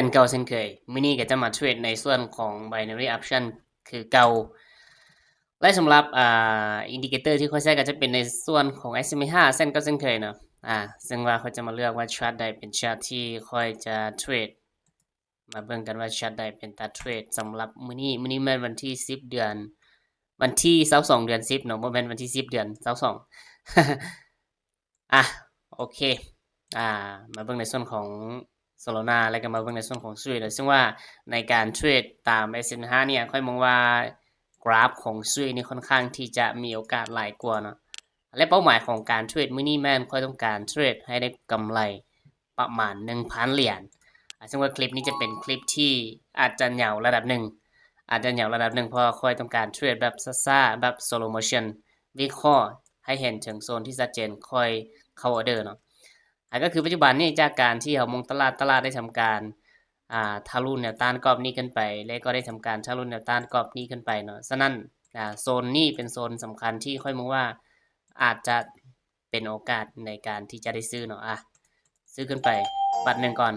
ນເກົ່າເຊັ່ນເຄີຍ. ມື້ນີ້ກໍຈະມາເທຣດໃນສ່ວນຂອງ binary option ຄືເກົ່າ ແລະ ສຳລັບ ອ່າ indicator ທີ່ຂ້ອຍໃຊ້ກໍຈະເປັນໃນສ່ວນຂອງ SMA ຫ້າ ເຊັ່ນເກົ່າເຊັ່ນເຄີຍເນາະ. ອ່າ ເຊິ່ງວ່າຂ້ອຍຈະມາເລືອກວ່າ chart ໃດເປັນ chart ທີ່ຂ້ອຍຈະເທຣດ. ມາເບິ່ງກັນວ່າ chart ໃດເປັນຕາເທຣດສຳລັບມື້ນີ້. ມື້ນີ້ແມ່ນວັນທີສິບ ເດືອນ ວັນທີຊາວສອງ ເດືອນສິບເນາະ, ບໍ່ແມ່ນວັນທີສິບ ເດືອນຊາວສອງ. ອ່ະ ໂອເຄ ອ່າ ມາເບິ່ງໃນສ່ວນຂອງ Solana ແລ້ວກໍມາເບິ່ງໃນສ່ວນຂອງ Sui ເນາະ. ເຊິ່ງວ່າໃນການເທຣດຕາມ SMA ຫ້າ ເນຍ ຂ້ອຍມອງວ່າກຣາຟຂອງ Sui ນີ້ຄ່ອນຂ້າງທີ່ຈະມີໂອກາດຫຼາຍກວ່າເນາະ. ແລະ ເປົ້າໝາຍຂອງການເທຣດມື້ນີ້ແມ່ນຂ້ອຍຕ້ອງການເທຣດໃຫ້ໄດ້ກຳໄລປະມານໜຶ່ງພັນຫຼຽນ. ອ່າ ເຊິ່ງວ່າຄລິບນີ້ຈະເປັນຄລິບທີ່ອາດຈະຍາວລະດັບໜຶ່ງ, ອາດຈະຍາວລະດັບໜຶ່ງ ເພາະວ່າຂ້ອຍຕ້ອງການເທຣດແບບຊ້າໆ ແບບ slow motion ວິເຄາະໃຫ້ເຫັນເຖິງໂຊນທີ່ຊັດເຈນ ຄ່ອຍເຂົ້າອອເດີເນາະ. ອ່າ ກໍຄືປັດຈຸບັນນີ້ ຈາກການທີ່ເຮົາມອງຕະຫຼາດ, ຕະຫຼາດໄດ້ທຳການ ອ່າ ທະລຸແນວຕ້ານກອບນີ້ຂຶ້ນໄປ ແລະ ກໍໄດ້ທຳການທະລຸແນວຕ້ານກອບນີ້ຂຶ້ນໄປເນາະ. ສະນັ້ນ ອ່າ ໂຊນນີ້ເປັນໂຊນສຳຄັນທີ່ຂ້ອຍມອງວ່າອາດຈະເປັນໂອກາດໃນການທີ່ຈະໄດ້ຊື້ເນາະ. ອ່າ ຊື້ຂຶ້ນໄປບາດໜຶ່ງກ່ອນ,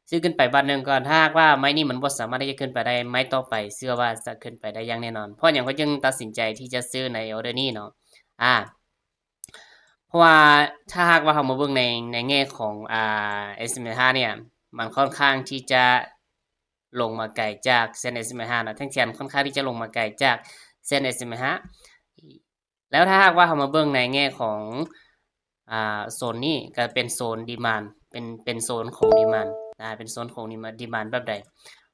ຊື້ຂຶ້ນໄປບາດໜຶ່ງກ່ອນ. ຖ້າຫາກວ່າໄມ້ນີ້ມັນບໍ່ສາມາດທີ່ຈະຂຶ້ນໄປໄດ້, ໄມ້ຕໍ່ໄປເຊື່ອວ່າຈະຂຶ້ນໄປໄດ້ຢ່າງແນ່ນອນ. ເພາະຫຍັງຂ້ອຍຈຶ່ງຕັດສິນໃຈທີ່ຈະຊື້ໃນອອເດີນີ້ເນາະ? ອ່າ ເພາະວ່າຖ້າຫາກວ່າເຮົາມາເບິ່ງໃນ ໃນແງ່ຂອງ ອ່າ SMA ຫ້າ ເນຍ ມັນຄ່ອນຂ້າງທີ່ຈະລົງມາໄກຈາກເສັ້ນ SMA ຫ້າ ເນາະ, ແທ່ງທຽນຄ່ອນຂ້າງທີ່ຈະລົງມາໄກຈາກເສັ້ນ SMA ຫ້າ. ແລ້ວຖ້າຫາກວ່າເຮົາມາເບິ່ງໃນແງ່ຂອງ ອ່າ ໂຊນນີ້ກໍເປັນໂຊນດີມານ ເປັນ ເປັນໂຊນຂອງດີມານ ອ່າ ເປັນໂຊນຂອງດີມານ ດີມານແບບໃດ?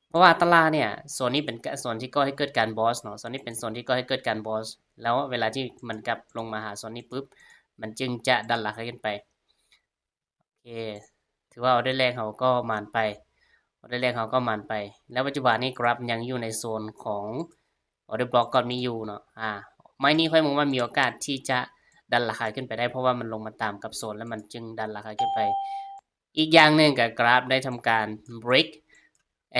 ເພາະວ່າຕະຫຼາດເນຍ ໂຊນນີ້ເປັນ ກະ ໂຊນທີ່ກໍ່ໃຫ້ເກີດການບອສເນາະ, ໂຊນນີ້ເປັນໂຊນທີ່ກໍ່ໃຫ້ເກີດການບອສ. ແລ້ວເວລາທີ່ມັນກັບລົງມາຫາໂຊນນີ້ປຶບ ມັນຈຶ່ງຈະດັນລາຄາຂຶ້ນໄປ. ໂອເຄ ຖືວ່າອອເດີແລກເຮົາກໍໝານໄປ, ອອເດີແລກເຮົາກໍໝານໄປ. ແລ້ວປັດຈຸບັນນີ້ກຣາຟຍັງຢູ່ໃນໂຊນຂອງ ອໍເດີບລັອກກອບນີ້ຢູ່ເນາະ. ອ່າ ໄມ້ນີ້ຂ້ອຍມອງວ່າມີໂອກາດທີ່ຈະດັນລາຄາຂຶ້ນໄປໄດ້ ເພາະວ່າມັນລົງມາຕາມກັບໂຊນ ແລ້ວມັນຈຶ່ງດັນລາຄາຂຶ້ນໄປ. ອີກຢ່າງໜຶ່ງກໍກຣາຟໄດ້ທຳການເບຣກ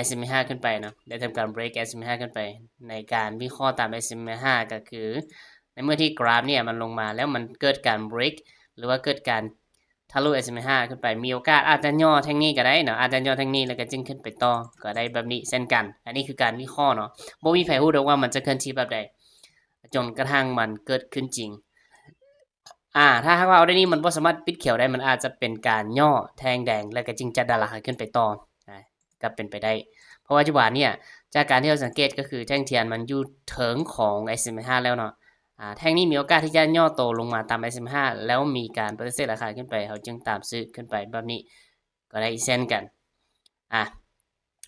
SMA ຫ້າ ຂຶ້ນໄປເນາະ, ໄດ້ທຳການເບຣກ SMA ຫ້າ ຂຶ້ນໄປ. ໃນການວິເຄາະຕາມ SMA ຫ້າ ກໍຄື ໃນເມື່ອທີ່ກຣາຟເນຍມັນລົງມາ ແລ້ວມັນເກີດການເບຣກ ຫຼືວ່າເກີດການ ທະລຸ SMA ຫ້າ ຂຶ້ນໄປ ມີໂອກາດອາດຈະຫຍໍ້ແທ່ງນີ້ກໍໄດ້ເນາະ, ອາດຈະຫຍໍ້ແທ່ງນີ້ແລ້ວກໍຈຶ່ງຂຶ້ນໄປຕໍ່ກໍໄດ້ແບບນີ້ເຊັ່ນກັນ. ອັນນີ້ຄືການວິເຄາະເນາະ, ບໍ່ມີໃຜຮູ້ດອກວ່າມັນຈະເຄື່ອນທີ່ແບບໃດ ຈົນກະທັ້ງມັນເກີດຂຶ້ນຈິງ. ອ່າ ຖ້າຫາກວ່າອໍເດີນີ້ມັນບໍ່ສາມາດປິດຂຽວໄດ້ ມັນອາດຈະເປັນການຫຍໍ້ແທ່ງແດງ ແລ້ວກໍຈຶ່ງຈະດັນລາຄາຂຶ້ນໄປຕໍ່ ອ່າ ກໍເປັນໄປໄດ້. ເພາະວ່າປັດຈຸບັນເນຍ ຈາກການທີ່ເຮົາສັງເກດ ກໍຄືແທ່ງທຽນມັນຢູ່ເທິງຂອງ SMA ຫ້າ ແລ້ວເນາະ. ອ່າ ແທ່ງນີ້ມີໂອກາດທີ່ຈະຫຍໍ້ໂຕລົງມາຕາມ SMA ຫ້າ ແລ້ວມີການປະຕິເສດລາຄາຂຶ້ນໄປ ເຮົາຈຶ່ງຕາມຊື້ຂຶ້ນໄປແບບນີ້ກໍໄດ້ເຊັ່ນກັນ. ອ່າ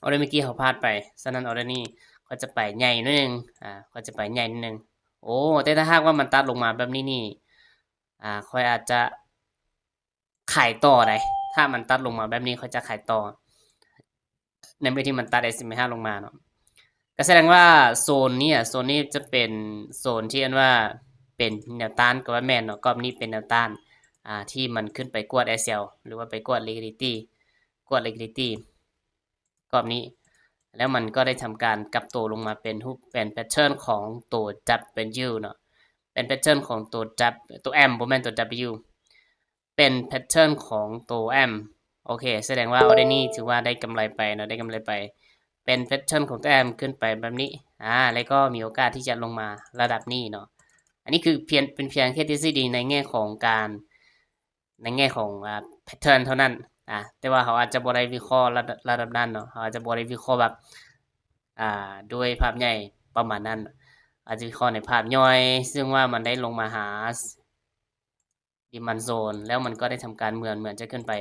ອໍເດີມື້ກີ້ເຮົາພາດໄປ, ສະນັ້ນອໍເດີນີ້ຂ້ອຍຈະໄປໃຫຍ່ໜ້ອຍໜຶ່ງ, ອ່າ ຂ້ອຍຈະໄປໃຫຍ່ໜ້ອຍໜຶ່ງ. ໂອ້ ແຕ່ຖ້າຫາກວ່າມັນຕັດລົງມາແບບນີ້ນີ້ ອ່າ ຂ້ອຍອາດຈະຂາຍຕໍ່ໄດ໋, ຖ້າມັນຕັດລົງມາແບບນີ້ ຂ້ອຍຈະຂາຍຕໍ່. ໃນເມື່ອທີ່ມັນຕັດ SMA ຫ້າ ລົງມາເນາະ ກໍສະແດງວ່າໂຊນນີ້ອະ ໂຊນນີ້ຈະເປັນໂຊນທີ່ເອີ້ນວ່າເປັນແນວຕ້ານກໍວ່າແມ່ນເນາະ, ກອບນີ້ເປັນແນວຕ້ານ ອ່າ ທີ່ມັນຂຶ້ນໄປກວດ SL ຫຼືວ່າໄປກວດ liquidity ກວດ liquidity ກອບນີ້ ແລ້ວມັນກໍໄດ້ທຳການກັບໂຕລົງມາເປັນຮູບ ເປັນ pattern ຂອງໂຕ W ເນາະ, ເປັນ pattern ຂອງໂຕ W ໂຕ M ບໍ່ແມ່ນໂຕ W ເປັນ pattern ຂອງໂຕ M. ໂອເຄ ສະແດງວ່າອໍເດີນີ້ຖືວ່າໄດ້ກຳໄລໄປເນາະ, ໄດ້ກຳໄລໄປ ເປັນ pattern ຂອງໂຕ M ຂຶ້ນໄປແບບນີ້ ອ່າ ແລ້ວກໍມີໂອກາດທີ່ຈະລົງມາລະດັບນີ້ເນາະ. ອັນນີ້ຄືພຽງ ເປັນພຽງແຄ່ທິດສະດີໃນແງ່ຂອງການ ໃນແງ່ຂອງ ອ່າ pattern ເທົ່ານັ້ນ ອ່າ ແຕ່ວ່າເຮົາອາດຈະບໍ່ໄດ້ວິເຄາະລະ ລະດັບນັ້ນເນາະ, ເຮົາອາດຈະບໍ່ໄດ້ວິເຄາະແບບ ອ່າ ດ້ວຍພາບໃຫຍ່ປະມານນັ້ນ, ອາດຈະວິເຄາະໃນພາບຍ່ອຍ ເຊິ່ງວ່າມັນໄດ້ລົງມາຫາ demand zone ແລ້ວມັນກໍໄດ້ທຳການເໝືອນ ເໝືອນຈະຂຶ້ນໄປ.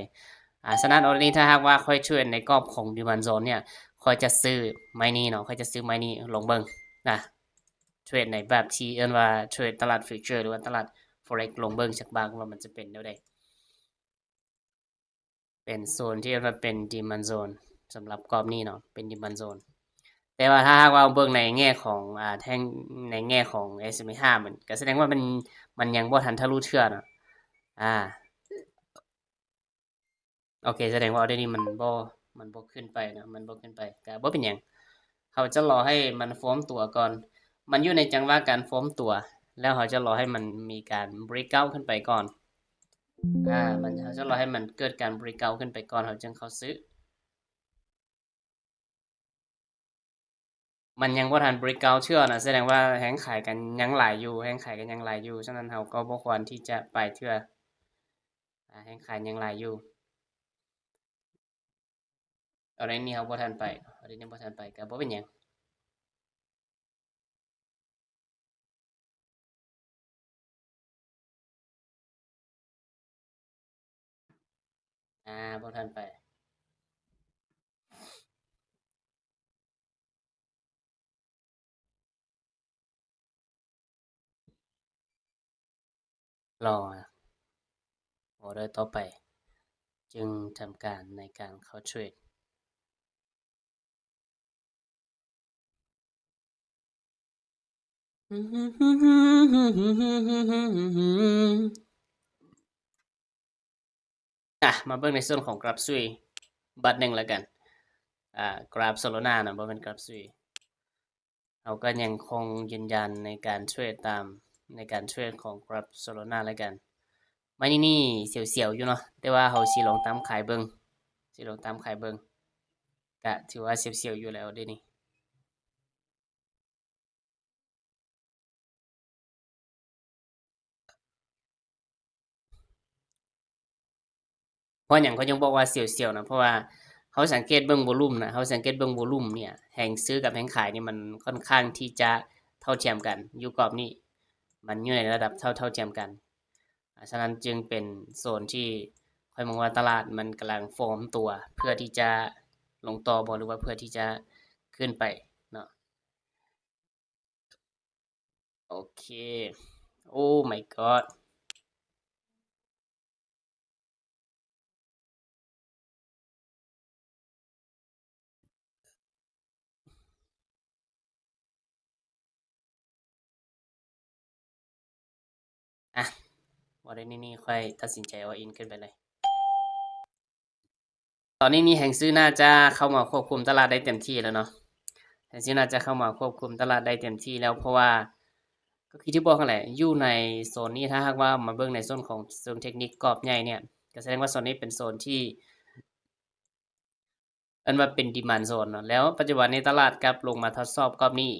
ອ່າ ສະນັ້ນ ອໍເດີນີ້ ຖ້າຫາກວ່າຂ້ອຍເທຣດໃນກອບຂອງ demand zone ເນຍ ຂ້ອຍຈະຊື້ໄມ້ນີ້ເນາະ, ຂ້ອຍຈະຊື້ໄມ້ນີ້ ລອງເບິ່ງນະ, ເທຣດໃນແບບທີ່ເອີ້ນວ່າເທຣດຕະຫຼາດ future ຫຼືວ່າຕະຫຼາດ forex ລອງເບິ່ງຈັກບາດວ່າມັນຈະເປັນແນວໃດ. ເປັນໂຊນທີ່ເອີ້ນວ່າເປັນ demand zone ສຳລັບກອບນີ້ເນາະ, ເປັນ demand zone. ແຕ່ວ່າຖ້າຫາກວ່າເບິ່ງໃນແງ່ຂອງ ອ່າ ແທ່ງ ໃນແງ່ຂອງ SMA ຫ້າ ມັນ ກໍສະແດງວ່າມັນ ມັນຍັງບໍ່ທັນທະລຸເທື່ອເນາະ. ອ່າ ໂອເຄ ສະແດງວ່າອໍເດີນີ້ມັນບໍ່ ມັນບໍ່ຂຶ້ນໄປເນາະ, ມັນບໍ່ຂຶ້ນໄປ ກໍບໍ່ເປັນຫຍັງ. ເຮົາຈະລໍໃຫ້ມັນຟອມຕົວກ່ອນ, ມັນຢູ່ໃນຈັງຫວະການຟອມຕົວ ແລ້ວເຮົາຈະລໍໃຫ້ມັນມີການ breakout ຂຶ້ນໄປກ່ອນ. ອ່າ ມັນ ເຮົາຈະລໍໃຫ້ມັນເກີດການ breakout ຂຶ້ນໄປກ່ອນ ເຮົາຈຶ່ງເຂົ້າຊື້. ມັນຍັງບໍ່ທັນ breakout ເທື່ອນະ ສະແດງວ່າແຮງຂາຍກໍຍັງຫຼາຍຢູ່ ແຮງຂາຍກໍຍັງຫຼາຍຢູ່ ສະນັ້ນເຮົາກໍບໍ່ຄວນທີ່ຈະໄປເທື່ອ ອາ ແຮງຂາຍຍັງຫຼາຍຢູ່. ເອົາໃນນີ້ເຮົາບໍ່ທັນໄປ ເອົາໃນນີ້ບໍ່ທັນໄປ ກໍບໍ່ເປັນຫຍັງ. ອາ ບໍ່ທັນໄປ. ລໍອໍເດີຕໍ່ໄປ ຈຶ່ງທຳການໃນການເຂົ້າເທຣດ. ອາ ມາເບິ່ງໃນສ່ວນຂອງກຣາຟ Sui ບາດໜຶ່ງແລ້ວກັນ. ອາ ກຣາຟ Solana ນະ ບໍ່ແມ່ນກຣາຟ Sui. ເຮົາກໍຍັງຄົງຢືນຢັນໃນການເທຣດຕາມ ໃນການເທຣດຂອງກຣາຟ Solana ແລ້ວກັນ. ໄມ້ນີ້ນີ້ສຽວໆຢູ່ເນາະ ແຕ່ວ່າເຮົາຊິລອງຕາມຂາຍເບິ່ງ ຊິລອງຕາມຂາຍເບິ່ງ. ກະຖືວ່າສຽວໆຢູ່ແລ້ວເດນີ້. ເພາະຫຍັງເຂົາຈຶ່ງບອກວ່າສຽວໆນະ ເພາະວ່າເຮົາສັງເກດເບິ່ງໂວລຸ່ມນະ ເຮົາສັງເກດເບິ່ງໂວລຸ່ມເນີ້ຍ ແຮງຊື້ກັບແຮງຂາຍນີ້ມັນຄ່ອນຂ້າງທີ່ຈະເທົ່າທຽມກັນ ຢູ່ກອບນີ້ ມັນຢູ່ໃນລະດັບເທົ່າ ເທົ່າທຽມກັນ. ອາ ສະນັ້ນຈຶ່ງເປັນໂຊນທີ່ຂ້ອຍມອງວ່າຕະຫຼາດມັນກຳລັງຟອມຕົວ ເພື່ອທີ່ຈະລົງຕໍ່ບໍ່ ຫຼືວ່າເພື່ອທີ່ຈະຂຶ້ນໄປເນາະ. ໂອເຄ Oh my god. ອະ ບໍ່ໄດ້ນີ້ໆ ຂ້ອຍຕັດສິນໃຈ all in ຂຶ້ນໄປເລີຍ. ຕອນນີ້ນີ້ແຮງຊື້ໜ້າຈະເຂົ້າມາຄວບຄຸມຕະຫຼາດໄດ້ເຕັມທີ່ແລ້ວເນາະ ແຮງຊື້ໜ້າຈະເຂົ້າມາຄວບຄຸມຕະຫຼາດໄດ້ເຕັມທີ່ແລ້ວ ເພາະວ່າກໍຄືທີ່ບອກຫັ້ນແຫຼະ ຢູ່ໃນໂຊນນີ້ ຖ້າຫາກວ່າມາເບິ່ງໃນສ່ວນຂອງເຊີງເທັກນິກກອບໃຫຍ່ເນີ້ຍ ກໍສະແດງວ່າໂຊນນີ້ເປັນໂຊນທີ່ ເອີ້ນວ່າເປັນ demand zone ເນາະ ແລ້ວປັດຈຸບັນນີ້ຕະຫຼາດກັບລົງມາທົດສອບກອບນີ້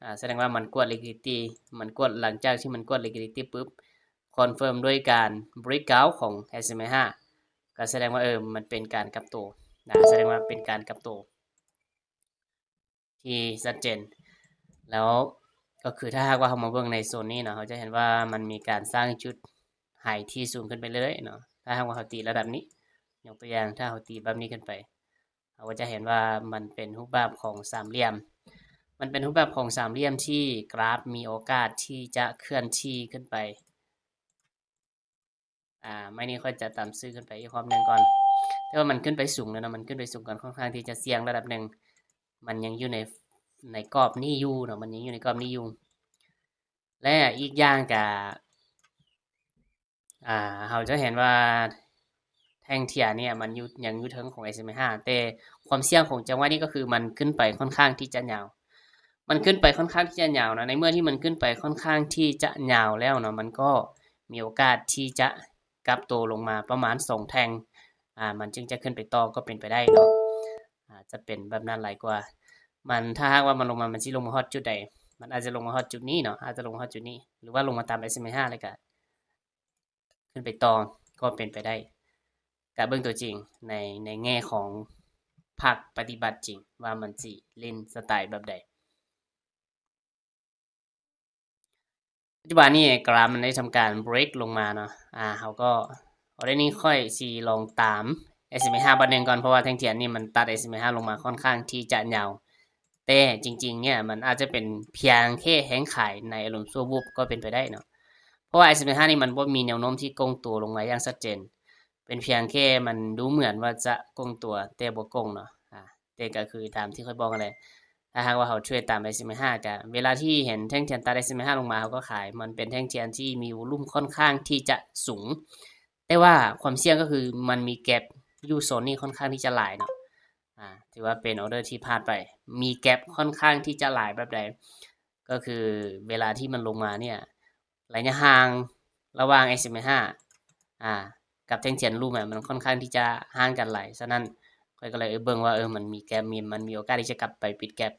ອາ ສະແດງວ່າມັນກວດ liquidity ມັນກວດ ຫຼັງຈາກທີ່ມັນກວດ liquidity ປຶບ confirm ດ້ວຍການ breakout ຂອງ SMA ຫ້າ ກໍສະແດງວ່າ ເອີ ມັນເປັນການກັບໂຕນະ ສະແດງວ່າເປັນການກັບໂຕ ທີ່ຊັດເຈນ. ແລ້ວກໍຄືຖ້າຫາກວ່າເຮົາມາເບິ່ງໃນໂຊນນີ້ເນາະ ເຮົາຈະເຫັນວ່າມັນມີການສ້າງຈຸດໄຮທີ່ສູງຂຶ້ນໄປເລື້ອຍໆເນາະ. ຖ້າຫາກວ່າເຮົາຕີລະດັບນີ້ ຍົກຕົວຢ່າງ ຖ້າເຮົາຕີແບບນີ້ຂຶ້ນໄປ ເຮົາກໍຈະເຫັນວ່າມັນເປັນຮູບແບບຂອງສາມຫຼ່ຽມ ມັນເປັນຮູບແບບຂອງສາມຫຼ່ຽມທີ່ກຣາຟມີໂອກາດທີ່ຈະເຄື່ອນທີ່ຂຶ້ນໄປ. ອາ ໄມ້ນີ້ຂ້ອຍຈະຕາມຊື້ຂຶ້ນໄປອີກຮອບໜຶ່ງກ່ອນ ແຕ່ວ່າມັນຂຶ້ນໄປສູງແລ້ວເນາະ ມັນຂຶ້ນໄປສູງກ່ອນ ຄ່ອນຂ້າງທີ່ຈະສ່ຽງລະດັບໜຶ່ງ ມັນຍັງຢູ່ໃນ ໃນກອບນີ້ຢູ່ເນາະ ມັນຍັງຢູ່ໃນກອບນີ້ຢູ່ ແລະ ອີກຢ່າງກະ ອາ ເຮົາຈະເຫັນວ່າແທ່ງທຽນເນີ້ຍ ມັນຢູ່ ຍັງຢູ່ເທິງຂອງ SMA ຫ້າ ແຕ່ຄວາມສ່ຽງຂອງຈັງຫວະນີ້ກໍຄືມັນຂຶ້ນໄປຄ່ອນຂ້າງທີ່ຈະຍາວ ມັນຂຶ້ນໄປຄ່ອນຂ້າງທີ່ຈະຍາວນະ ໃນເມື່ອທີ່ມັນຂຶ້ນໄປຄ່ອນຂ້າງທີ່ຈະຍາວແລ້ວເນາະ ມັນກໍມີໂອກາດທີ່ຈະກັບໂຕລົງມາປະມານສອງແທ່ງ ອາ ມັນຈຶ່ງຈະຂຶ້ນໄປຕໍ່ກໍເປັນໄປໄດ້ເນາະ ອາດຈະເປັນແບບນັ້ນຫຼາຍກວ່າ ມັນ ຖ້າຫາກວ່າມັນລົງມາ ມັນຊິລົງມາຮອດຈຸດໃດ ມັນອາດຈະລົງມາຮອດຈຸດນີ້ເນາະ ອາດຈະລົງມາຮອດຈຸດນີ້ ຫຼືວ່າລົງມາຕາມ SMA ຫ້າ ແລ້ວກະ ຂຶ້ນໄປຕໍ່ກໍເປັນໄປໄດ້ ກະເບິ່ງຕົວຈິງໃນ ໃນແງ່ຂອງພາກປະຕິບັດຈິງວ່າມັນຊິຫຼິ້ນສະໄຕແບບໃດ. ປັດຈຸບັນນີ້ກຣາຟມັນໄດ້ທຳການເບຣກລົງມາເນາະ ອາ ເຮົາກໍ ເອົາໄດ້ນີ້ ຂ້ອຍຊິລອງຕາມ SMA ຫ້າ ບາດໜຶ່ງກ່ອນ ເພາະວ່າແທ່ງທຽນນີ້ມັນຕັດ SMA ຫ້າ ລົງມາຄ່ອນຂ້າງທີ່ຈະຍາວ ແຕ່ຈິງໆ ເນີ້ຍ ມັນອາດຈະເປັນພຽງແຄ່ແຮງຂາຍໃນອາລົມຊົ່ວວູບກໍເປັນໄປໄດ້ເນາະ ເພາະວ່າ SMA ຫ້າ ນີ້ມັນບໍ່ມີແນວໂນ້ມທີ່ໂກ່ງຕົວລົງມາຢ່າງຊັດເຈນ ເປັນພຽງແຄ່ມັນດູເໝືອນວ່າຈະໂກ່ງຕົວ ແຕ່ບໍ່ໂກ່ງເນາະ ອາ ແຕ່ກໍຄືຕາມທີ່ຂ້ອຍບອກຫັ້ນແຫຼະ ຖ້າຫາກວ່າເຮົາເທຣດຕາມ SMA ຫ້າ ກໍເວລາທີ່ເຫັນແທ່ງທຽນຕັດ SMA ຫ້າ ລົງມາ ເຮົາກໍຂາຍ ມັນເປັນແທ່ງທຽນທີ່ມີວໍລຸ່ມຄ່ອນຂ້າງທີ່ຈະສູງ ແຕ່ວ່າຄວາມສ່ຽງກໍຄືມັນມີແກັບຢູ່ໂຊນນີ້ຄ່ອນຂ້າງທີ່ຈະຫຼາຍເນາະ ອາ ຖືວ່າເປັນອໍເດີທີ່ພາດໄປ ມີແກັບຄ່ອນຂ້າງທີ່ຈະຫຼາຍແບບໃດ ກໍຄືເວລາທີ່ມັນລົງມາເນີ້ຍ ໄລຍະຫ່າງລະຫວ່າງ SMA ຫ້າ ອາ ກັບແທ່ງທຽນລຸ່ມ ມັນຄ່ອນຂ້າງທີ່ຈະຫ່າງກັນຫຼາຍ ສະນັ້ນຂ້ອຍກໍເລີຍເບິ່ງວ່າ ເອີ ມັນມີແກັບ ມີ ມັນມີໂອກາດທີ່ຈະກັບໄປປິດແກັບ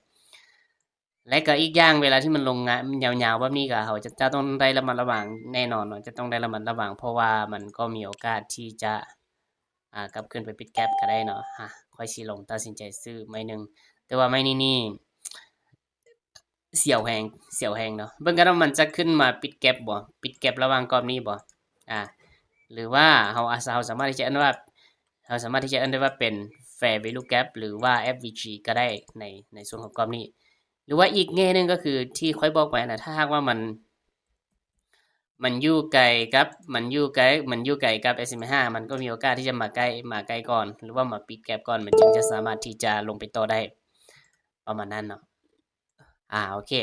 ແລະກໍອີກຢ່າງ ເວລາທີ່ມັນລົງງານຍາວໆແບບນີ້ ກໍເຮົາຈະ ຈະຕ້ອງໄດ້ລະມັດລະວັງແນ່ນອນເນາະ, ຈະຕ້ອງໄດ້ລະມັດລະວັງ ເພາະວ່າມັນກໍມີໂອກາດທີ່ຈະ ອ່າ ກັບຄືນໄປປິດແກັບກໍໄດ້ເນາະ. ອາ ຂ້ອຍຊິລອງຕັດສິນໃຈຊື້ໄມ້ໜຶ່ງ, ແຕ່ວ່າໄມ້ນີ້ນີ້ ສຽວແຮງ ສຽວແຮງເນາະ. ເບິ່ງກັນວ່າມັນຈະຂຶ້ນມາປິດແກັບບໍ່, ປິດແກັບລະຫວ່າງກອບນີ້ບໍ່. ອາ ຫຼືວ່າເຮົາ ເຮົາສາມາດທີ່ຈະເອີ້ນວ່າ ເຮົາສາມາດທີ່ຈະເອີ້ນໄດ້ວ່າເປັນ Fair Value Gap ຫຼືວ່າ FVG ກໍໄດ້ ໃນ ໃນສ່ວນຂອງກອບນີ້. ຫຼືວ່າອີກແງ່ໜຶ່ງກໍຄືທີ່ຂ້ອຍບອກໄປນະ, ຖ້າຫາກວ່າມັນ ມັນຢູ່ໄກກັບ ມັນຢູ່ໄກ ມັນຢູ່ໄກກັບ SMA ຫ້າ ມັນກໍມີໂອກາດທີ່ຈະມາໃກ້ ມາໃກ້ກ່ອນ ຫຼືວ່າມາປິດແກັບກ່ອນ ມັນຈຶ່ງຈະສາມາດທີ່ຈະລົງໄປຕໍ່ໄດ້ ປະມານນັ້ນເນາະ. ອາ ໂອເຄ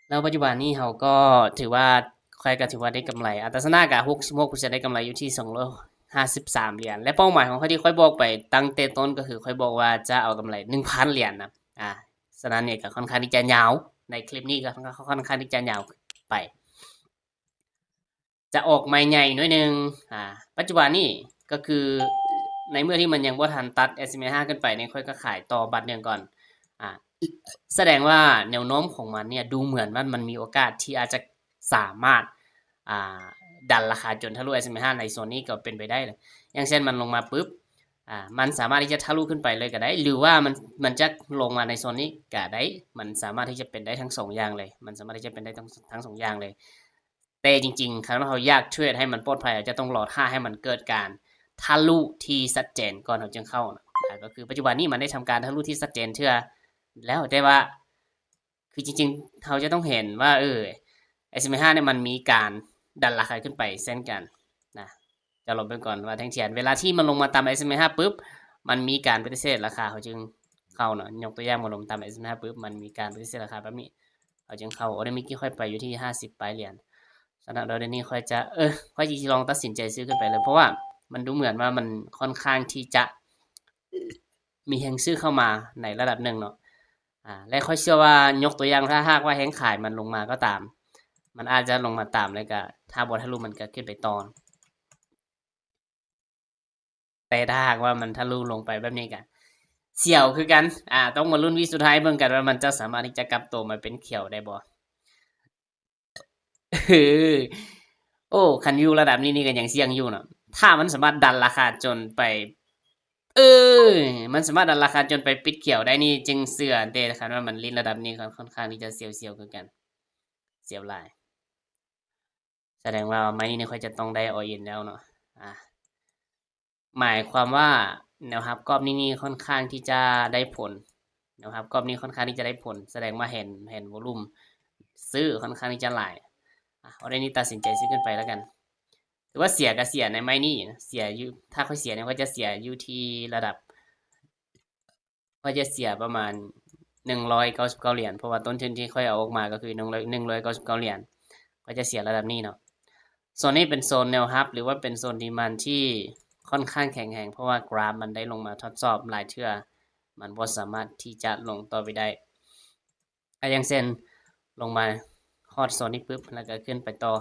ແລ້ວປັດຈຸບັນນີ້ເຮົາກໍຖືວ່າ ຂ້ອຍກໍຖືວ່າໄດ້ກຳໄລ ອັດຕາຊະນະກໍ ຫົກສິບຫົກເປີເຊັນ ໄດ້ກຳໄລຢູ່ທີ່ ສອງຮ້ອຍຫ້າສິບສາມຫຼຽນ ແລະເປົ້າໝາຍຂອງຂ້ອຍທີ່ຂ້ອຍບອກໄປຕັ້ງແຕ່ຕົ້ນ ກໍຄືຂ້ອຍບອກວ່າຈະເອົາກຳໄລ ໜຶ່ງພັນຫຼຽນນະ. ອາ ສະນັ້ນນີ້ກໍຄ່ອນຂ້າງທີ່ຈະຍາວ ໃນຄລິບນີ້ກໍຄ່ອນຂ້າງທີ່ຈະຍາວໄປ ຈະອອກໄມ້ໃຫຍ່ໜ້ອຍໜຶ່ງ. ອາ ປັດຈຸບັນນີ້ກໍຄື ໃນເມື່ອທີ່ມັນຍັງບໍ່ທັນຕັດ SMA ຫ້າຂຶ້ນໄປນີ້ ຂ້ອຍກໍຂາຍຕໍ່ບາດໜຶ່ງກ່ອນ. ອາ ສະແດງວ່າແນວໂນ້ມຂອງມັນເນີ້ຍ ດູເໝືອນວ່າມັນມີໂອກາດທີ່ອາດຈະສາມາດ ອາ ດັນລາຄາຈົນທະລຸ SMA ຫ້າ ໃນໂຊນນີ້ກໍເປັນໄປໄດ້. ຢ່າງເຊັ່ນມັນລົງມາປຶບ ອາ ມັນສາມາດທີ່ຈະທະລຸຂຶ້ນໄປເລີຍກໍໄດ້ ຫຼືວ່າມັນ ມັນຈະລົງມາໃນໂຊນນີ້ກໍໄດ້ ມັນສາມາດທີ່ຈະເປັນໄດ້ທັງສອງຢ່າງເລີຍ ມັນສາມາດທີ່ຈະເປັນໄດ້ທັງ ທັງສອງຢ່າງເລີຍ. ແຕ່ຈິງໆ ຄັນວ່າເຮົາຢາກເທຣດໃຫ້ມັນປອດໄພ ເຮົາຈະຕ້ອງລໍຖ້າໃຫ້ມັນເກີດການທະລຸທີ່ຊັດເຈນກ່ອນເຮົາຈຶ່ງເຂົ້ານະ. ອາ ກໍຄືປັດຈຸບັນນີ້ມັນໄດ້ທຳການທະລຸທີ່ຊັດເຈນເທື່ອແລ້ວ ແຕ່ວ່າ ຄືຈິງໆ ເຮົາຈະຕ້ອງເຫັນວ່າ ເອີ SMA ຫ້າ ນີ້ມັນມີການດັນລາຄາຂຶ້ນໄປເຊັ່ນກັນນະ. ຈະລອງເບິ່ງກ່ອນວ່າແທ່ງທຽນ ເວລາທີ່ມັນລົງມາຕາມ SMA ຫ້າ ປຶບ ມັນມີການປະຕິເສດລາຄາ ເຮົາຈຶ່ງເຂົ້າເນາະ. ຍົກຕົວຢ່າງ ມັນລົງຕາມ SMA ຫ້າ ປຶບ ມັນມີການປະຕິເສດລາຄາແບບນີ້ ເຮົາຈຶ່ງເຂົ້າ. ອໍເດີນີ້ຂ້ອຍໄປຢູ່ທີ່ຫ້າສິບປາຍຫຼຽນ. ສຳລັບອໍເດີນີ້ຂ້ອຍຈະ ເອີ ຂ້ອຍຊິລອງຕັດສິນໃຈຊື້ຂຶ້ນໄປເລີຍ ເພາະວ່າມັນດູເໝືອນວ່າມັນຄ່ອນຂ້າງທີ່ຈະມີແຮງຊື້ເຂົ້າມາໃນລະດັບໜຶ່ງເນາະ. ອາ ແລະຂ້ອຍເຊື່ອວ່າ ຍົກຕົວຢ່າງ ຖ້າຫາກວ່າແຮງຂາຍມັນລົງມາກໍຕາມ ມັນອາດຈະລົງມາຕາມ ແລ້ວກະຖ້າບໍ່ທະລຸມັນກະຂຶ້ນໄປຕໍ່. ແຕ່ຖ້າຫາກວ່າມັນທະລຸລົງໄປແບບນີ້ກະສຽວຄືກັນ. ອາ ຕ້ອງມາລຸ້ນວິສຸດທ້າຍເບິ່ງກັນວ່າມັນຈະສາມາດທີ່ຈະກັບໂຕມາເປັນຂຽວໄດ້ບໍ່. ເອີ ໂອ້ ຄັນຢູ່ລະດັບນີ້ນີ້ກໍຍັງສ່ຽງຢູ່ເນາະ. ຖ້າມັນສາມາດດັນລາຄາຈົນໄປ ເອີ ມັນສາມາດດັນລາຄາຈົນໄປປິດຂຽວໄດ້ນີ້ ຈຶ່ງເຊື່ອເດ້. ຄັນວ່າມັນຫຼິ້ນລະດັບນີ້ ຄ່ອນ ຄ່ອນຂ້າງທີ່ຈະສຽວໆຄືກັນ ສຽວຫຼາຍ. ສະແດງວ່າໄມ້ນີ້ຂ້ອຍຈະຕ້ອງໄດ້ all in ແລ້ວເນາະ. ອາ ໝາຍຄວາມວ່າແນວຮັບກອບນີ້ນີ້ຄ່ອນຂ້າງທີ່ຈະໄດ້ຜົນ ແນວຮັບກອບນີ້ຄ່ອນຂ້າງທີ່ຈະໄດ້ຜົນ ສະແດງວ່າເຫັນ ເຫັນໂວລຸມຊື້ຄ່ອນຂ້າງທີ່ຈະຫຼາຍ. ອາ ອໍເດີນີ້ຕັດສິນໃຈຊື້ຂຶ້ນໄປແລ້ວກັນ. ຖືວ່າເສຍກໍເສຍໃນໄມ້ນີ້ ເສຍຢູ່ ຖ້າຂ້ອຍເສຍນີ້ ຂ້ອຍຈະເສຍຢູ່ທີ່ລະດັບ ຂ້ອຍຈະເສຍປະມານໜຶ່ງຮ້ອຍເກົ້າສິບເກົ້າຫຼຽນ ເພາະວ່າຕົ້ນທຶນທີ່ຂ້ອຍເອົາອອກມາກໍຄືໜຶ່ງຮ້ອຍ ໜຶ່ງຮ້ອຍເກົ້າສິບເກົ້າຫຼຽນ ຂ້ອຍຈະເສຍລະດັບນີ້ເນາະ. ໂຊນນີ້ເປັນໂຊນແນວຮັບ ຫຼືວ່າເປັນໂຊນດີມານທີ່ຄ່ອນຂ້າງແຂງແຮງ ເພາະວ່າກຣາຟມັນໄດ້ລົງມາທົດສອບຫຼາຍເທື່ອ ມັນບໍ່ສາມາດທີ່ຈະລົງຕໍ່ໄປໄດ້. ອາ ຢ່າງເຊັ່ນ ລົງມາຮອດໂຊນນີ້ປຶບ ແລ້ວກໍຂຶ້ນໄປຕໍ່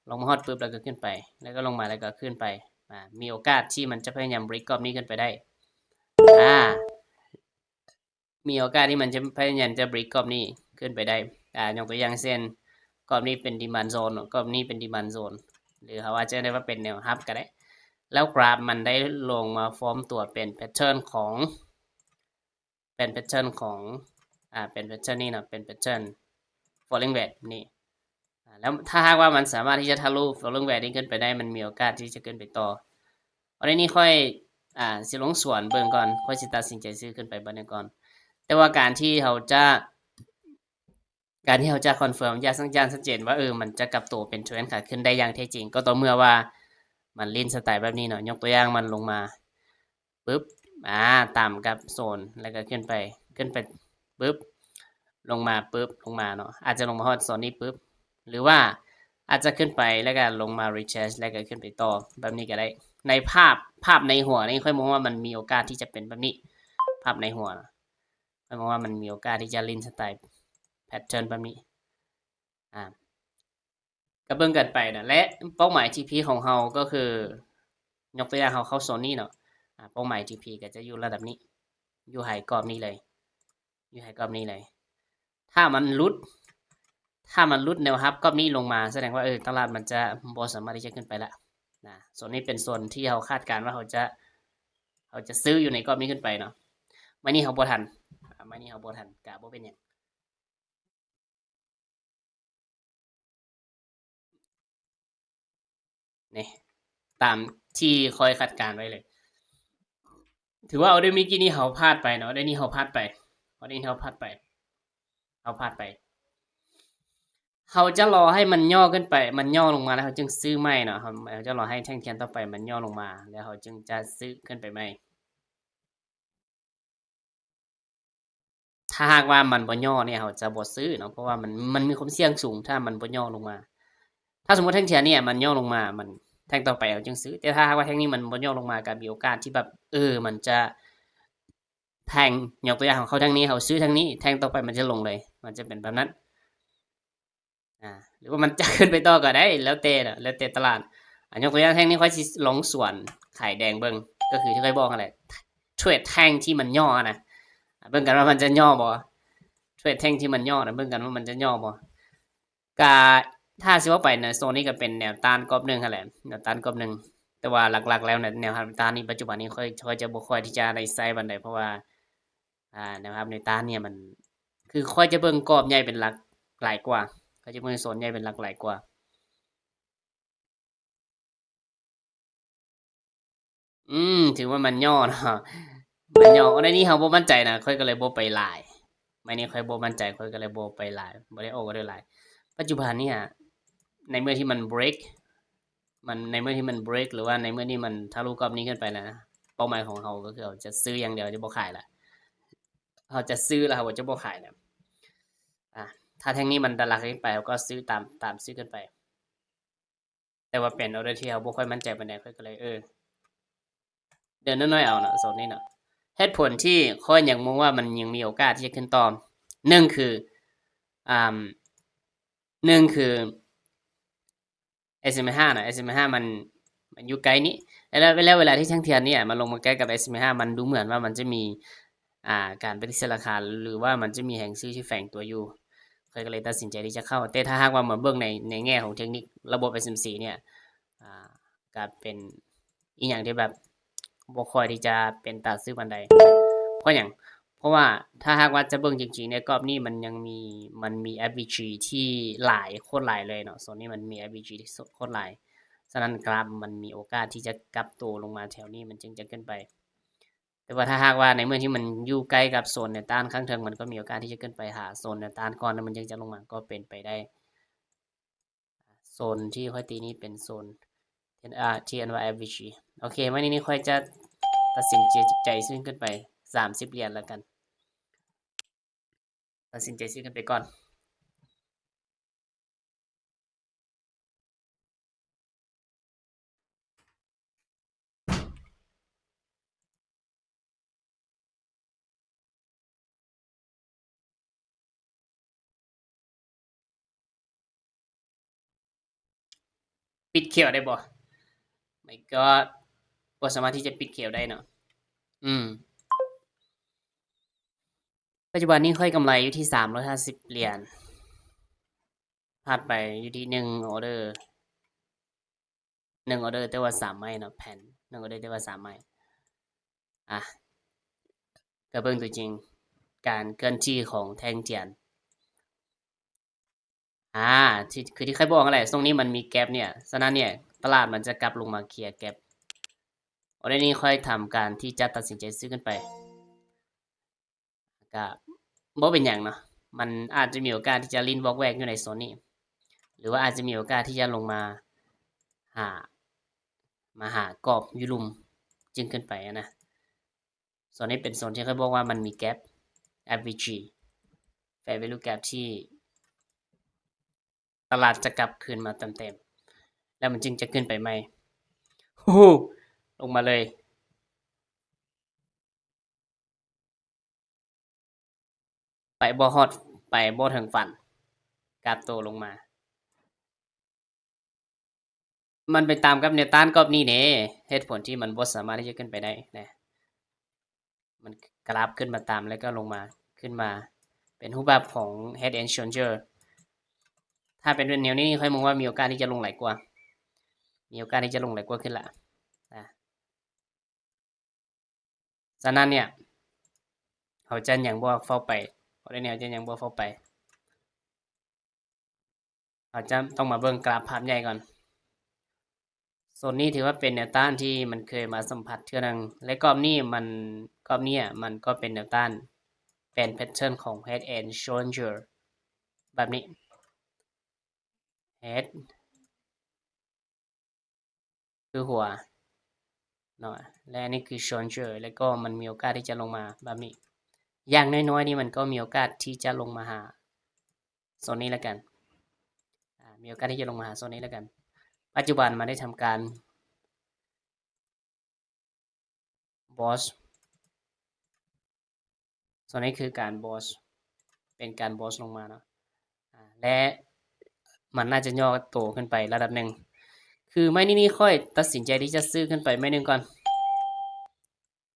ລົງມາຮອດປຶບ ແລ້ວກໍຂຶ້ນໄປ ແລ້ວກໍລົງມາ ແລ້ວກໍຂຶ້ນໄປ. ອາ ມີໂອກາດທີ່ມັນຈະພະຍາຍາມເບຣກກອບນີ້ຂຶ້ນໄປໄດ້. ອາ ມີໂອກາດທີ່ມັນຈະພະຍາຍາມຈະເບຣກກອບນີ້ຂຶ້ນໄປໄດ້. ອາ ຍົກຕົວຢ່າງເຊັ່ນ ກອບນີ້ເປັນດີມານໂຊນເນາະ ກອບນີ້ເປັນດີມານໂຊນ ຫຼືເຮົາອາດຈະເອີ້ນໄດ້ວ່າເປັນແນວຮັບກໍໄດ້. ແລ້ວກຣາຟມັນໄດ້ລົງມາຟອມຕົວເປັນແພັດເທີນຂອງ ເປັນແພັດເທີນຂອງ ອາ ເປັນແພັດເທີນນີ້ເນາະ ເປັນແພັດເທີນ falling wedge ນີ້. ອາ ແລ້ວຖ້າຫາກວ່າມັນສາມາດທີ່ຈະທະລຸ falling wedge ນີ້ຂຶ້ນໄປໄດ້ ມັນມີໂອກາດທີ່ຈະຂຶ້ນໄປຕໍ່. ອັນນີ້ຂ້ອຍ ອາ ຊິລົງສວນເບິ່ງກ່ອນ ຂ້ອຍຊິຕັດສິນໃຈຊື້ຂຶ້ນໄປບາດໜຶ່ງກ່ອນ. ແຕ່ວ່າການທີ່ເຮົາຈະ ການທີ່ເຮົາຈະຄອນເຟີມຢ່າງຊັດ ຢ່າງຊັດເຈນວ່າ ເອີ ມັນຈະກັບໂຕເປັນເທຣນຂາຂຶ້ນໄດ້ຢ່າງແທ້ຈິງ ກໍຕໍ່ເມື່ອວ່າມັນຫຼິ້ນສະໄຕແບບນີ້ເນາະ. ຍົກຕົວຢ່າງ ມັນລົງມາປຶບ ອາ ຕາມກັບໂຊນ ແລ້ວກໍຂຶ້ນໄປ ຂຶ້ນໄປປຶບ ລົງມາປຶບ ລົງມາເນາະ ອາດຈະລົງມາຮອດໂຊນນີ້ປຶບ ຫຼືວ່າອາດຈະຂຶ້ນໄປ ແລ້ວກໍລົງມາ retest ແລ້ວກໍຂຶ້ນໄປຕໍ່ ແບບນີ້ກໍໄດ້. ໃນພາບ ພາບໃນຫົວນີ້ ຂ້ອຍມອງວ່າມັນມີໂອກາດທີ່ຈະເປັນແບບນີ້ ພາບໃນຫົວ ຂ້ອຍມອງວ່າມັນມີໂອກາດທີ່ຈະຫຼິ້ນສະໄຕແພັດເທີນແບບນີ້. ອາ ກໍເບິ່ງກັນໄປນະ ແລະ ເປົ້າໝາຍ TP ຂອງເຮົາກໍຄື ຍົກຕົວຢ່າງເຮົາເຂົ້າໂຊນນີ້ເນາະ ອາ ເປົ້າໝາຍ TP ກໍຈະຢູ່ລະດັບນີ້ ຢູ່ໄຮກອບນີ້ເລີຍ ຢູ່ໄຮກອບນີ້ເລີຍ. ຖ້າມັນຫຼຸດ ຖ້າມັນຫຼຸດແນວຮັບກອບນີ້ລົງມາ ສະແດງວ່າ ເອີ ຕະຫຼາດມັນຈະບໍ່ສາມາດທີ່ຈະຂຶ້ນໄປລະນະ. ໂຊນນີ້ເປັນໂຊນທີ່ເຮົາຄາດການວ່າເຮົາຈະ ເຮົາຈະຊື້ຢູ່ໃນກອບນີ້ຂຶ້ນໄປເນາະ. ໄມ້ນີ້ເຮົາບໍ່ທັນ ອາ ໄມ້ນີ້ເຮົາບໍ່ທັນ ກະບໍ່ເປັນຫຍັງ. ນີ້ ຕາມທີ່ຂ້ອຍຄາດການໄວ້ເລີຍ. ຖືວ່າອໍເດີເມື່ອກີ້ນີ້ເຮົາພາດໄປເນາະ, ອໍເດີນີ້ເຮົາພາດໄປ, ອໍເດີນີ້ເຮົາພາດໄປ, ເຮົາພາດໄປ. ເຮົາຈະລໍໃຫ້ມັນຫຍໍ້ຂຶ້ນໄປ, ມັນຫຍໍ້ລົງມາແລ້ວເຮົາຈຶ່ງຊື້ໃໝ່ເນາະ. ເຮົາ ເຮົາຈະລໍໃຫ້ແທ່ງທຽນຕໍ່ໄປມັນຫຍໍ້ລົງມາ ແລ້ວເຮົາຈຶ່ງຈະຊື້ຂຶ້ນໄປໃໝ່. ຖ້າຫາກວ່າມັນບໍ່ຫຍໍ້ນີ້ ເຮົາຈະບໍ່ຊື້ເນາະ, ເພາະວ່າມັນ ມັນມີຄວາມສ່ຽງສູງ ຖ້າມັນບໍ່ຫຍໍ້ລົງມາ. ຖ້າສົມມຸດແທ່ງທຽນນີ້ມັນຫຍໍ້ລົງມາ ມັນ ແທ່ງຕໍ່ໄປເຮົາຈຶ່ງຊື້, ແຕ່ຖ້າຫາກວ່າແທ່ງນີ້ມັນບໍ່ຫຍໍ້ລົງມາ ກໍມີໂອກາດທີ່ແບບ ເອີ ມັນຈະແພງ. ຍົກຕົວຢ່າງ ເຮົາເຂົ້າແທ່ງນີ້ ເຮົາຊື້ແທ່ງນີ້ ແທ່ງຕໍ່ໄປມັນຈະລົງເລີຍ, ມັນຈະເປັນແບບນັ້ນ. ອາ ຫຼືວ່າມັນຈະຂຶ້ນໄປຕໍ່ກໍໄດ້ ແລ້ວແຕ່ເນາະ ແລ້ວແຕ່ຕະຫຼາດ. ອາ ຍົກຕົວຢ່າງແທ່ງນີ້ ຂ້ອຍຊິລອງສວນຂາຍແດງເບິ່ງ ກໍຄືທີ່ຂ້ອຍບອກຫັ້ນແຫຼະ ເທຣດແທ່ງທີ່ມັນຫຍໍ້ນະ ເບິ່ງກັນວ່າມັນຈະຫຍໍ້ບໍ່. ເທຣດແທ່ງທີ່ມັນຫຍໍ້ນະ ເບິ່ງກັນວ່າມັນຈະຫຍໍ້ບໍ່. ກະ ຖ້າຊິເວົ້າໄປນະ ໂຊນນີ້ກໍເປັນແນວຕ້ານກອບໜຶ່ງຫັ້ນແຫຼະ ແນວຕ້ານກອບໜຶ່ງ. ແຕ່ວ່າຫຼັກໆແລ້ວນະ ແນວຮັບແນວຕ້ານນີ້ ປັດຈຸບັນນີ້ຂ້ອຍ ຂ້ອຍຈະບໍ່ຄ່ອຍທີ່ຈະໄດ້ໃຊ້ປານໃດ ເພາະວ່າ ອາ ແນວຮັບແນວຕ້ານນີ້ມັນ ຄືຂ້ອຍຈະເບິ່ງກອບໃຫຍ່ເປັນຫຼັກຫຼາຍກວ່າ, ຂ້ອຍຈະເບິ່ງໂຊນໃຫຍ່ເປັນຫຼັກຫຼາຍກວ່າ. ອືມ ຖືວ່າມັນຫຍໍ້ເນາະ ມັນຫຍໍ້. ໃນນີ້ເຮົາບໍ່ໝັ້ນໃຈນະ ຂ້ອຍກໍເລີຍບໍ່ໄປຫຼາຍ. ໃນນີ້ຂ້ອຍບໍ່ໝັ້ນໃຈ ຂ້ອຍກໍເລີຍບໍ່ໄປຫຼາຍ ບໍ່ໄດ້ອອກອໍເດີຫຼາຍ. ປັດຈຸບັນນີ້ ໃນເມື່ອທີ່ມັນເບຣກ ມັນ ໃນເມື່ອທີ່ມັນເບຣກ ຫຼືວ່າໃນເມື່ອທີ່ມັນທະລຸກອບນີ້ຂຶ້ນໄປແລ້ວນະ ເປົ້າໝາຍຂອງເຮົາກໍຄືເຮົາຈະຊື້ຢ່າງດຽວ ຈະບໍ່ຂາຍລະ. ເຮົາຈະຊື້ລະ ເຮົາຈະບໍ່ຂາຍລະ. ອາ ຖ້າແທ່ງນີ້ມັນໄດ້ລາຄາຂຶ້ນໄປ ເຮົາກໍຊື້ຕາມ ຕາມຊື້ຂຶ້ນໄປ. ແຕ່ວ່າເປັນອໍເດີທີ່ເຮົາບໍ່ຄ່ອຍໝັ້ນໃຈປານໃດ ຂ້ອຍກໍເລີຍ ເອີ ເດີນນ້ອຍໆເອົາເນາະ ໂຊນນີ້ເນາະ. ເຫດຜົນທີ່ຂ້ອຍຍັງມອງວ່າມັນຍັງມີໂອກາດທີ່ຈະຂຶ້ນຕໍ່ ໜຶ່ງຄື ອາ ໜຶ່ງຄື ເອສເອັມເອຫ້າເນາະ ເອສເອັມເອຫ້າມັນ ມັນຢູ່ໃກ້ນີ້ ແລ້ວ ແລ້ວເວລາທີ່ແທ່ງທຽນນີ້ມັນລົງມາໃກ້ກັບເອສເອັມເອຫ້າ ມັນດູເໝືອນວ່າມັນຈະມີ ອາ ການປະຕິເສດລາຄາ ຫຼືວ່າມັນຈະມີແຮງຊື້ທີ່ແຝງຕົວຢູ່ ຂ້ອຍກໍເລີຍຕັດສິນໃຈທີ່ຈະເຂົ້າ. ແຕ່ຖ້າຫາກວ່າມາເບິ່ງໃນ ໃນແງ່ຂອງເທັກນິກລະບົບເອສເອັມຊີເນຍ ອາ ກໍເປັນອີ່ຫຍັງທີ່ແບບບໍ່ຄ່ອຍທີ່ຈະເປັນຕາຊື້ປານໃດ. ເພາະຫຍັງ? ເພາະວ່າຖ້າຫາກວ່າຈະເບິ່ງຈິງໆ ໃນກອບນີ້ມັນຍັງມີ ມັນມີແອັບວີຈີທີ່ຫຼາຍ ໂຄດຫຼາຍເລີຍເນາະ. ໂຊນນີ້ມັນມີແອັບວີຈີທີ່ໂຄດຫຼາຍ. ສະນັ້ນກຣາຟມັນມີໂອກາດທີ່ຈະກັບໂຕລົງມາແຖວນີ້ ມັນຈຶ່ງຈະຂຶ້ນໄປ. ແຕ່ວ່າຖ້າຫາກວ່າໃນເມື່ອທີ່ມັນຢູ່ໃກ້ກັບໂຊນແນວຕ້ານຂ້າງເທິງ ມັນກໍມີໂອກາດທີ່ຈະຂຶ້ນໄປຫາໂຊນແນວຕ້ານກ່ອນ ແລ້ວມັນຈຶ່ງຈະລົງມາ ກໍເປັນໄປໄດ້. ໂຊນທີ່ຂ້ອຍຕີນີ້ເປັນໂຊນ ທີ່ ອາ ທີ່ເອີ້ນວ່າແອັບວີຈີ. ໂອເຄ ມື້ນີ້ນີ້ຂ້ອຍຈະຕັດສິນໃຈ ໃຈຊື້ຂຶ້ນໄປສາມສິບຫຼຽນແລ້ວກັນ. ຕັດສິນໃຈຊື້ຂຶ້ນໄປກ່ອນ. ປິດຂຽວໄດ້ບໍ່? My god ບໍ່ສາມາດທີ່ຈະປິດຂຽວໄດ້ເນາະ. ອືມ ປັດຈຸບັນນີ້ຂ້ອຍກຳໄລຢູ່ທີ່ສາມຮ້ອຍຫ້າສິບຫຼຽນ ພາດໄປຢູ່ທີ່ໜຶ່ງອໍເດີ ໜຶ່ງອໍເດີແຕ່ວ່າສາມໄມ້ເນາະ ແຜ່ນໜຶ່ງອໍເດີແຕ່ວ່າສາມໄມ້. ອາ ກໍເບິ່ງຕົວຈິງ ການເຄື່ອນທີ່ຂອງແທ່ງທຽນ. ອາ ທີ່ ຄືທີ່ຂ້ອຍບອກຫັ້ນແຫຼະ ຊ່ວງນີ້ມັນມີແກັບເນຍ ສະນັ້ນເນຍ ຕະຫຼາດມັນຈະກັບລົງມາເຄຍແກັບ. ອໍເດີນີ້ຂ້ອຍທຳການທີ່ຈະຕັດສິນໃຈຊື້ຂຶ້ນໄປ. ກະບໍ່ເປັນຫຍັງເນາະ ມັນອາດຈະມີໂອກາດທີ່ຈະຫຼິ້ນວອກແວກຢູ່ໃນໂຊນນີ້ ຫຼືວ່າອາດຈະມີໂອກາດທີ່ຈະລົງມາຫາ ມາຫາກອບຢູ່ລຸ່ມຈຶ່ງຂຶ້ນໄປຫັ້ນນະ. ໂຊນນີ້ເປັນໂຊນທີ່ຂ້ອຍບອກວ່າມັນມີແກັບ ແອັບວີຈີ Fair Value Gap ທີ່ ຕະຫຼາດຈະກັບຄືນມາເຕັມໆ ແລ້ວມັນຈຶ່ງຈະຂຶ້ນໄປໃໝ່. ໂອ້ໂຫ ລົງມາເລີຍ ໄປບໍ່ຮອດ ໄປບໍ່ເຖິງຝັນ ກັບໂຕລົງມາ. ມັນໄປຕາມກັບແນວຕ້ານກອບນີ້ເດ້ ເຫດຜົນທີ່ມັນບໍ່ສາມາດທີ່ຈະຂຶ້ນໄປໄດ້ນະ. ມັນກຣາຟຂຶ້ນມາຕາມ ແລ້ວກໍລົງມາ ຂຶ້ນມາ ເປັນຮູບແບບຂອງ Head and Shoulder. ຖ້າເປັນແນວນີ້ຂ້ອຍມອງວ່າມີໂອກາດທີ່ຈະລົງຫຼາຍກວ່າ ມີໂອກາດທີ່ຈະລົງຫຼາຍກວ່າຂຶ້ນລະນະ. ສະນັ້ນເນຍ ເຮົາຈະຍັງບໍ່ຟ້າວໄປ ເພາະໃນນີ້ເຮົາຈະຍັງບໍ່ຟ້າວໄປ ເຮົາຈະຕ້ອງມາເບິ່ງກຣາຟພາບໃຫຍ່ກ່ອນ. ໂຊນນີ້ຖືວ່າເປັນແນວຕ້ານທີ່ມັນເຄີຍມາສຳຜັດເທື່ອໜຶ່ງ ແລະ ກອບນີ້ມັນ ກອບນີ້ມັນກໍເປັນແນວຕ້ານ ເປັນແພັດເທີນຂອງ Head and Shoulder ແບບນີ້ Head ຄືຫົວເນາະ ແລະ ອັນນີ້ຄື Shoulder ແລະ ກໍມັນມີໂອກາດທີ່ຈະລົງມາແບບນີ້ ຢ່າງນ້ອຍໆນີ້ມັນກໍມີໂອກາດທີ່ຈະລົງມາຫາໂຊນນີ້ລະກັນ ອາ ມີໂອກາດທີ່ຈະລົງມາຫາໂຊນນີ້ລະກັນ. ປັດຈຸບັນມັນໄດ້ທຳການ Bounce ໂຊນນີ້ຄືການ Bounce ເປັນການ Bounce ລົງມາເນາະ ອາ ແລະ ມັນໜ້າຈະຫຍໍ້ໂຕຂຶ້ນໄປລະດັບໜຶ່ງ ຄືໄມ້ນີ້ນີ້ຂ້ອຍຕັດສິນໃຈທີ່ຈະຊື້ຂຶ້ນໄປໄມ້ໜຶ່ງກ່ອນ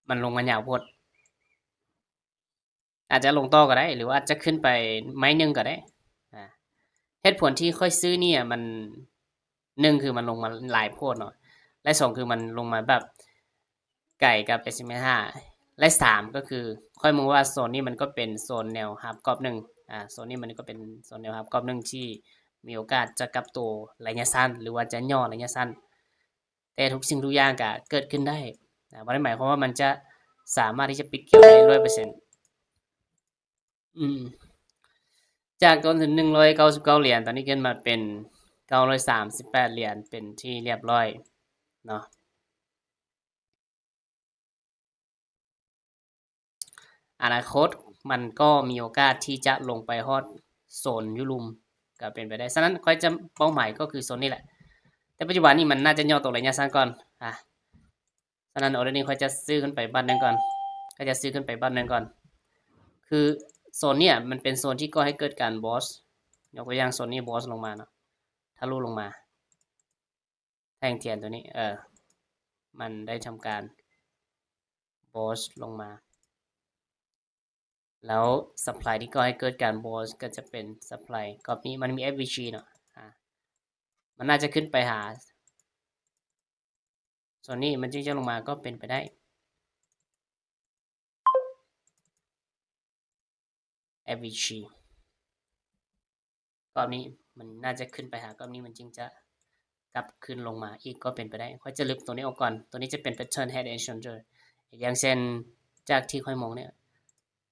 ມັນລົງມາຍາວໂພດ ອາດຈະລົງຕໍ່ກໍໄດ້ ຫຼືວ່າອາດຈະຂຶ້ນໄປໄມ້ໜຶ່ງກໍໄດ້. ອາ ເຫດຜົນທີ່ຂ້ອຍຊື້ນີ້ມັນ ໜຶ່ງຄືມັນລົງມາຫຼາຍໂພດເນາະ ແລະ ສອງຄືມັນລົງມາແບບໄກກັບ ເອັສ ເອັມ ຫ້າ ແລະ ສາມກໍຄືຂ້ອຍມອງວ່າໂຊນນີ້ມັນກໍເປັນໂຊນແນວຮັບກອບໜຶ່ງ ອາ ໂຊນນີ້ມັນກໍເປັນໂຊນແນວຮັບກອບໜຶ່ງທີ່ມີໂອກາດຈະກັບໂຕໄລຍະສັ້ນ ຫຼືວ່າຈະຫຍໍ້ໄລຍະສັ້ນ ແຕ່ທຸກສິ່ງທຸກຢ່າງກະເກີດຂຶ້ນໄດ້ ນະ ບໍ່ໄດ້ໝາຍຄວາມວ່າມັນຈະສາມາດທີ່ຈະປິດເກມໄດ້ຮ້ອຍເປີເຊັນ. ອືມ ຈາກຕົ້ນທຶນໜຶ່ງຮ້ອຍເກົ້າສິບເກົ້າຫຼຽນ ຕອນນີ້ຂຶ້ນມາເປັນເກົ້າຮ້ອຍສາມສິບແປດຫຼຽນເປັນທີ່ລຽບຮ້ອຍເນາະ. ອະນາຄົດມັນກໍມີໂອກາດທີ່ຈະລົງໄປຮອດໂຊນຢູ່ລຸ່ມກໍເປັນໄປໄດ້. ສະນັ້ນຂ້ອຍຈະເປົ້າໝາຍກໍຄືໂຊນນີ້ແຫຼະ ແຕ່ປັດຈຸບັນນີ້ມັນໜ້າຈະຫຍໍ້ຕົກໄລຍະສັ້ນກ່ອນ. ອາ ສະນັ້ນ ອໍເດີນີ້ຂ້ອຍຈະຊື້ຂຶ້ນໄປບາດໜຶ່ງກ່ອນ ຂ້ອຍຈະຊື້ຂຶ້ນໄປບາດໜຶ່ງກ່ອນ. ຄືໂຊນເນີ້ຍມັນເປັນໂຊນທີ່ກໍ່ໃຫ້ເກີດການບອສ ຍົກຕົວຢ່າງໂຊນນີ້ບອສລົງມາເນາະ ທະລຸລົງມາ ແທ່ງທຽນຕົວນີ້ ເອີ ມັນໄດ້ທຳການບອສລົງມາ ແລ້ວຊັບພລາຍທີ່ກໍ່ໃຫ້ເກີດການບອສກໍຈະເປັນຊັບພລາຍກອບນີ້ ມັນມີເອັຟວີຈີເນາະ ອາ ມັນໜ້າຈະຂຶ້ນໄປຫາໂຊນນີ້ ມັນຈຶ່ງຈະລົງມາກໍເປັນໄປໄດ້. ເອັຟວີຈີ ກອບນີ້ມັນໜ້າຈະຂຶ້ນໄປຫາກອບນີ້ ມັນຈຶ່ງຈະກັບຄືນລົງມາອີກກໍເປັນໄປໄດ້. ຂ້ອຍຈະລຶບຕົວນີ້ອອກກ່ອນ ຕົວນີ້ຈະເປັນແພັດເທີນ Head and Shoulder ຢ່າງເຊັ່ນ ຈາກທີ່ຂ້ອຍມອງເນີ້ຍ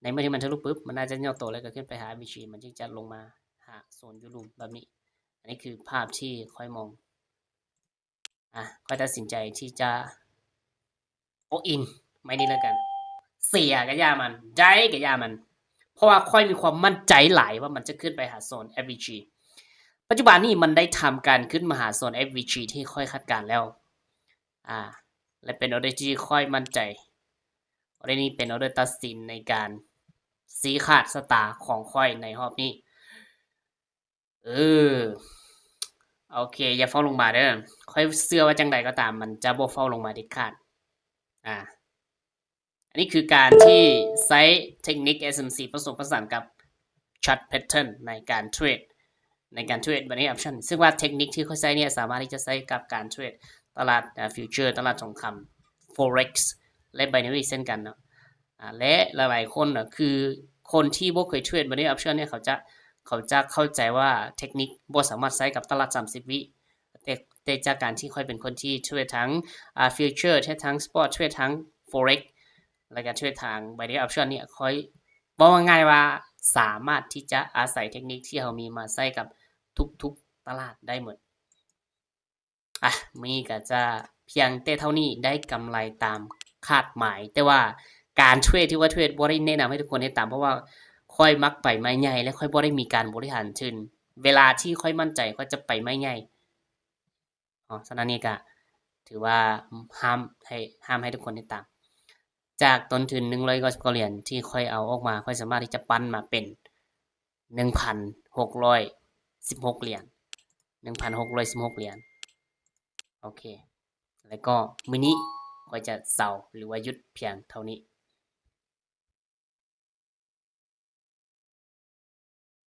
ໃນເມື່ອທີ່ມັນທະລຸປຶບ ມັນໜ້າຈະຫຍໍ້ໂຕ ແລ້ວກໍຂຶ້ນໄປຫາເອັຟວີຈີ ມັນຈຶ່ງຈະລົງມາຫາໂຊນຢູ່ລຸ່ມແບບນີ້. ອັນນີ້ຄືພາບທີ່ຂ້ອຍມອງ. ອາ ຂ້ອຍຕັດສິນໃຈທີ່ຈະ all in ໄມ້ນີ້ແລ້ວກັນ ເສຍກໍຢ່າມັນ ໄດ້ກໍຢ່າມັນ ເພາະວ່າຂ້ອຍມີຄວາມໝັ້ນໃຈຫຼາຍວ່າມັນຈະຂຶ້ນໄປຫາໂຊນເອັຟວີຈີ. ປັດຈຸບັນນີ້ມັນໄດ້ທຳການຂຶ້ນມາຫາໂຊນເອັຟວີຈີທີ່ຂ້ອຍຄາດການແລ້ວ ອາ ແລະ ເປັນອໍເດີທີ່ຂ້ອຍໝັ້ນໃຈ. ອໍເດີນີ້ເປັນອໍເດີຕັດສິນໃນການຊີ້ຂາດຊະຕາຂອງຂ້ອຍໃນຮອບນີ້. ເອີ ໂອເຄ ຢ່າຟ້າວລົງມາເດີ ຂ້ອຍເຊື່ອວ່າຈັ່ງໃດກໍຕາມ ມັນຈະບໍ່ຟ້າວລົງມາເດັດຂາດ. ອາ ອັນນີ້ຄືການທີ່ໃຊ້ເຕັກນິກ ເອັສເອັມຊີ ປະສົມປະສານກັບ chart pattern ໃນການເທຣດ ໃນການເທຣດ binary option ຊຶ່ງວ່າເຕັກນິກທີ່ຂ້ອຍໃຊ້ເນີ້ຍ ສາມາດທີ່ຈະໃຊ້ກັບການເທຣດຕະຫຼາດ ອາ future ຕະຫຼາດທອງຄຳ forex ແລະ binary ເຊັ່ນກັນເນາະ. ອາ ແລະ ຫຼາຍໆຄົນນະ ຄືຄົນທີ່ບໍ່ເຄີຍເທຣດ binary option ເນີ້ຍ ເຂົາຈະ ເຂົາຈະເຂົ້າໃຈວ່າເຕັກນິກບໍ່ສາມາດໃຊ້ກັບຕະຫຼາດສາມສິບວິ ແຕ່ ແຕ່ຈາກການທີ່ຂ້ອຍເປັນຄົນທີ່ເທຣດທັງ ອາ future ເທຣດທັງ spot ເທຣດທັງ forex ແລ້ວກໍເທຣດທັງ binary option ເນີ້ຍ ຂ້ອຍເວົ້າງ່າຍໆວ່າສາມາດທີ່ຈະອາໄສເຕັກນິກທີ່ເຮົາມີມາໃຊ້ກັບທຸກໆຕະຫຼາດໄດ້ໝົດ. ອາ ມື້ນີ້ກໍຈະພຽງແຕ່ເທົ່ານີ້ ໄດ້ກຳໄລຕາມຄາດໝາຍ. ແຕ່ວ່າການເທຣດທີ່ວ່າເທຣດ ບໍ່ໄດ້ແນະນຳໃຫ້ທຸກຄົນເຮັດຕາມ ເພາະວ່າຂ້ອຍມັກໄປໄມ້ໃຫຍ່ ແລະ ຂ້ອຍບໍ່ໄດ້ມີການບໍລິຫານທຶນ. ເວລາທີ່ຂ້ອຍໝັ້ນໃຈ ຂ້ອຍຈະໄປໄມ້ໃຫຍ່ເນາະ. ສະນັ້ນນີ້ກໍຖືວ່າຫ້າມໃຫ້ ຫ້າມໃຫ້ທຸກຄົນເຮັດຕາມ. ຈາກຕົ້ນທຶນໜຶ່ງຮ້ອຍເກົ້າສິບເກົ້າຫຼຽນທີ່ຂ້ອຍເອົາອອກມາ ຂ້ອຍສາມາດທີ່ຈະປັ້ນມາເປັນ ໜຶ່ງພັນຫົກຮ້ອຍສິບຫົກຫຼຽນ ໜຶ່ງພັນຫົກຮ້ອຍສິບຫົກຫຼຽນ. ໂອເຄ ແລ້ວກໍມື້ນີ້ຂ້ອຍຈະເຊົາ ຫຼືວ່າຢຸດພຽງເທົ່ານີ້.